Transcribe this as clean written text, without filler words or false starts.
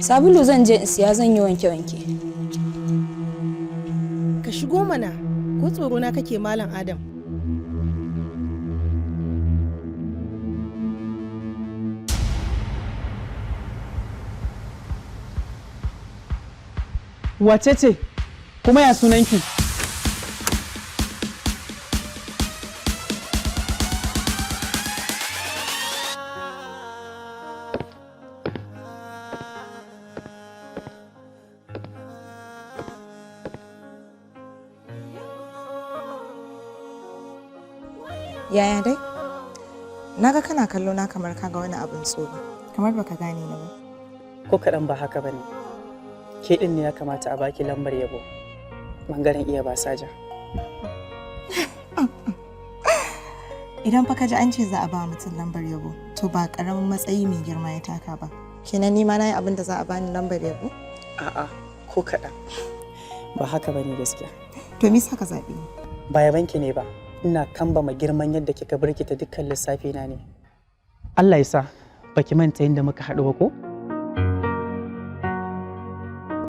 Sabulu zan je in siya, zan yi wanke-wanke. Ka shigo mana, ko tsoro na kake, Malam Adam? Wace ce? Kuma ya sunanki? Yaya dai? Naga kana kallo na kamar kaga wani abin tsoro. Kamar baka gane ni ba. Ko kaɗan ba haka bane. Ke ɗin ne ya kamata a baki lambar yabo. Bangaren iya basaja. Idan fa ka ji an ce za a ba mutum lambar yabo, to ba karamin matsayi mai girma ya taka ba. Kenan ni ma nayi abin da za a bani lambar yabo? A'a, ko kaɗan. Ba haka bane gaskiya. To me yasa ka zaɓe ni? Ba yabanki ne ba. Ina kambama girman yadda kika birkita dukkan lissafi na ne. Allah ya sa baki manta yadda muka haɗu ba ko?